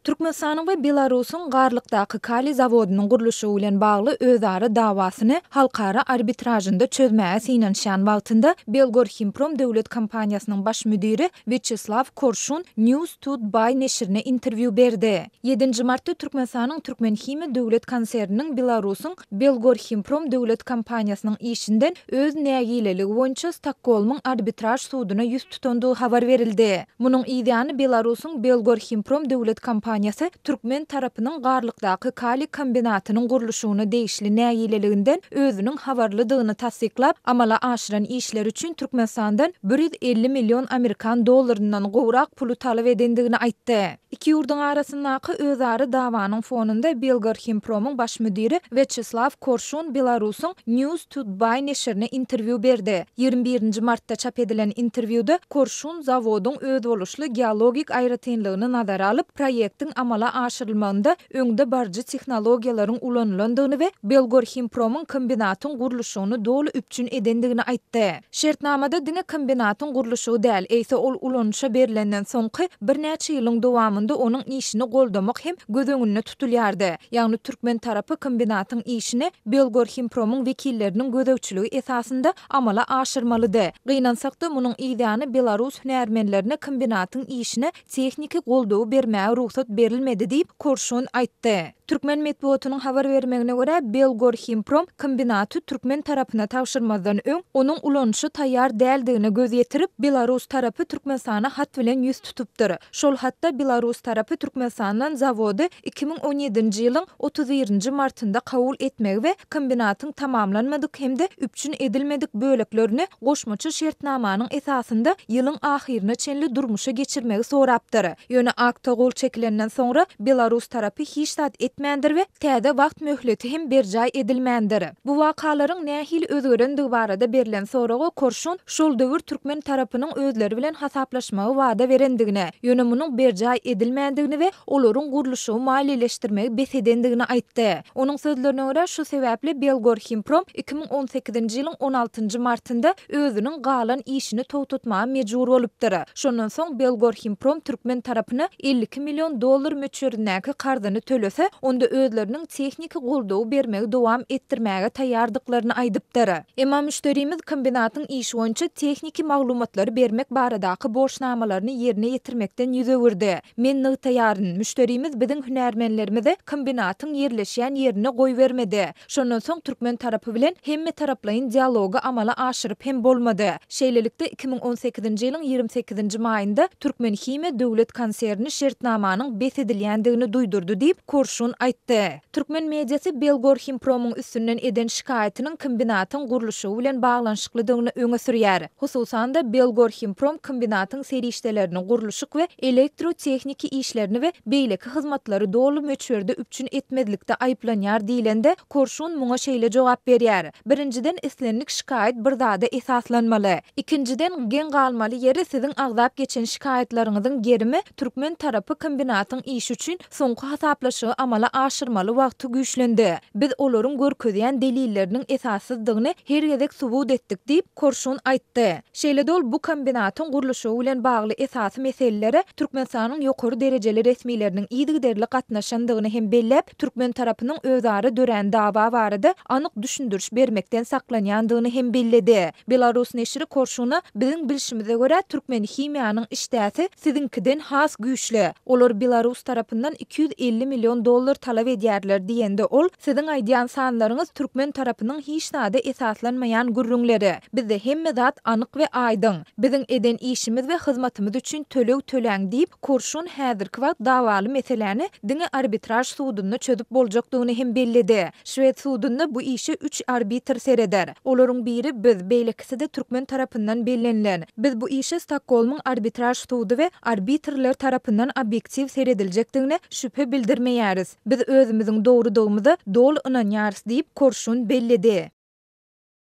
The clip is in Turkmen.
Türkmenistanyň we Belarusyň Garlykdaky kaliý zawodynyň gurluşygy bilen bagly özara dawasyny halkara arbitražynda çözmäge synanyşýan wagtynda Belgorhimprom döwlet kompaniýasynyň baş müdiri Wýaçeslaw Korşun News Tut By neşirine interwýu berdi. Ýedinji martda Türkmenistanyň Türkmenhimiýa döwlet konserniniň Belarusyň Belgorhimprom döwlet kompaniýasynyň işinden öz nägileligi boýunça Stokgolmyň arbitraž suduna ýüz tutandygy habar berildi. Munuň yzýany Belarusyň Belgorhimprom döwlet kompaniýasy türkmen tarapynyň Garlykdaky kaliý kombinatynyň gurluşygyna degişli nägileliginden özüniň habarlydygyny tassyklap, amala aşyran işleri üçin Türkmenistandan 150 million amerikan dollaryndan gowrak puly talap edendigini aýtdy. Iki ýurduň arasyndaky özara dawanyň fonunda Belgorhimpromyň baş müdiri Wýaçeslaw Korşun Belarusyň News to Buy neşirine interwýu berdi. 21 nji martda çap edilen interwýuda Korşun zawodyň özboluşly geologik aýratynlygyny nazara alyp, proýektiň amala aşyrylmagynda öňde baryjy tehnologiýalaryň ulanylandygyny we Belgorhimpromyň kombinatyň gurluşygyny doly üpjün edendigini aýtdy. Şertnamada diňe kombinatyň gurluşygy däl, eýse ol ulanyşa berlenden soňky birnäçe ýylyň dowamynda onuň işini goldamak hem göz öňünde tutulýardy. Ýagny türkmen tarapy kombinatyň işini Belgorhimpromyň wekilleriniň gözegçiligi esasynda amala aşyrmalydy. Gynansak-da, munuň yzýany belarus hünärmenlerine kombinatyň işine tehniki goldawy bermäge rugsat berilmedi diýip, Korşun aýtdy. Türkmen metbugatynyň habar bermegine görä, Belgorhimprom kombinaty türkmen tarapyna tabşyrmazdan öň, onuň ulanyşa taýýar däldigine göz ýetirip, belarus tarapy Türkmenistana hat bilen ýüz tutupdyr. Şol hatda belarus tarapy Türkmenistandan zawody 2017-nji ýylyň 31-nji martynda kabul etmegi we kombinatyň tamamlanmadyk hem-de üpjün edilmedik böleklerini goşmaça şertnamanyň esasynda ýylyň ahyryna çenli durmuşa geçirmegi sorapdyr. Ýöne akta gol çekilenden soňra belarus tarapy hiç zat etmändir we täze wagt möhleti hem berjaý edilmändir. Bu wakalaryň nähili özgerendigi barada berlen soraga Korşun şol döwür türkmen tarapynyň özleri bilen hasaplaşmagy wada berendigini, ýöne munuň berjaý edilmändigini we olaryň gurluşygy maliýeleşdirmegi bes edendigini aýtdy. Onuň sözlerine görä, şu sebäpli Belgorhimprom 2018-nji ýylyň on altynjy martynda özüniň galan işini togtatmaga mejbur bolupdyr. Şondan soň Belgorhimprom türkmen tarapyna 52 million dollar möçberindäki karzyny tölese, onda özleriniň tehniki goldawy bermegi dowam etdirmäge taýýardyklaryny aýdypdyr. Emma müşderimiz kombinatyň işi boýunça tehniki maglumatlary bermek baradaky borçnamalaryny ýerine ýetirmekden ýüz öwürdi. Men nygtaýaryn, müşderimiz biziň hünärmenlerimizi kombinatyň ýerleşýän ýerine goýbermedi. Şondan soň türkmen tarapy bilen hemmetaraplaýyn dialogy amala aşyryp hem bolmady. Şeýlelikde, 2018-nji ýylyň 28-nji maýynda Türkmenhimiýa döwlet konserni şertnamanyň bes edilýändigini duýdurdy diýip, Korşun aýtdy. Türkmen mediasy Belgorhimpromyň üstünden eden şikaýatynyň kombinatyň gurluşygy bilen baglanyşyklydygyny öňe sürýär. Hususan-da, Belgorhimprom kombinatyň serişdelerini gurluşyk we elektrotehniki işlerini we beýleki hyzmatlary doly möçberde üpjün etmezlikde aýyplanýar diýlende, Korşun muňa şeýle jogap berýär, Birinjiden, islendik şikaýat bir zada esaslanmaly. Ikinjiden, geň galmaly ýeri siziň agzap geçen şikaýatlaryňyzyň gerimi türkmen tarapy kombinatyň işi üçin soňky hasaplaşygy amala aşyrmaly wagty güýçlendi. Biz olaryň görkezýän delilleriniň esassyzdygyny her gezek subut etdik diýip, Korşun aýtdy. Şeýle-de ol bu kombinatyň gurluşygy bilen bagly esasy meselelere Türkmenistanyň ýokary derejeli resmileriniň yzygiderli gatnaşandygyny hem belläp, türkmen tarapynyň özara dörän dawa barada anyk düşündiriş bermekden saklanýandygyny hem belledi. Belarus neşiri Korşuna, Biziň bilşimize görä, Türkmenhimiýanyň işdäsi siziňkiden has güýçli. Olar belarus tarapyndan 250 million dollar talap edýärler diýende ol, Siziň aýdýan sanlaryňyz türkmen tarapynyň hiç zada esaslanmaýan gürrüňleri. Bizde hemme zat anyk we aýdyň. Biziň eden işimiz we hyzmatymyz üçin töleg töläň diýip, Korşun häzirki wagt dawaly meseläni diňe arbitraž sudunda çözüp boljakdygyny hem belledi. Şwed sudunda bu işe üç arbitr sereder. Olaryň biri biz, beýlekisi-de türkmen tarapyndan bellenilen. Biz bu işe Stokgolmyň arbitraž sudy we arbitrler tarapyndan obýektiw serediljekdigine şübhe bildirmeýäris. Biz özümiziň dogrudygymyza doly ynanýarys diýip, Korşun belledi.